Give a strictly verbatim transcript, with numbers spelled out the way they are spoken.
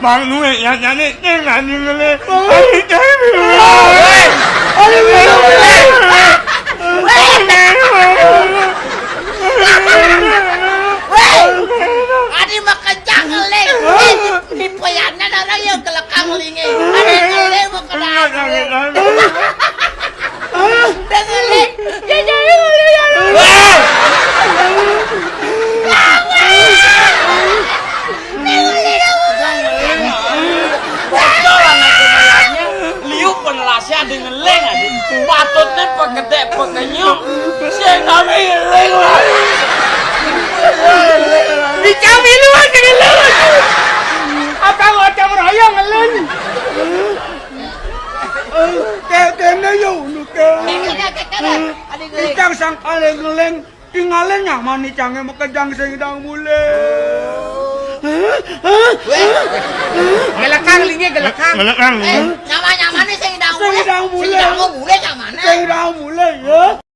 Bang nuwe ya nyane ning anu ngele. Ayo cari. Ayo. Adi makejang ngeling. Di poyannya orang yang kelekang linge. Adi ngeling mau kena. Dengerin. Ya, jangan dulu, ya, dulu. Bocor anak kemeliannya. Liu penelasian di ngeling aja. Patutnya pekedek pekenyuk. Sing kami ngeling, wah. Dicamilu aja ngeling. Apa gotong royong ngeling? Kene yo ngono ke. Adi ngeling. Icang sang kale ngeling, tingale nyamane cange makejang sing dang mule. Weh. Gelekang linge gelekang. Gelekang. Eh, nyama-nyamane sing dang mule. Sing dang mule. Sing dang mule nyamane. Sing dang mule ya.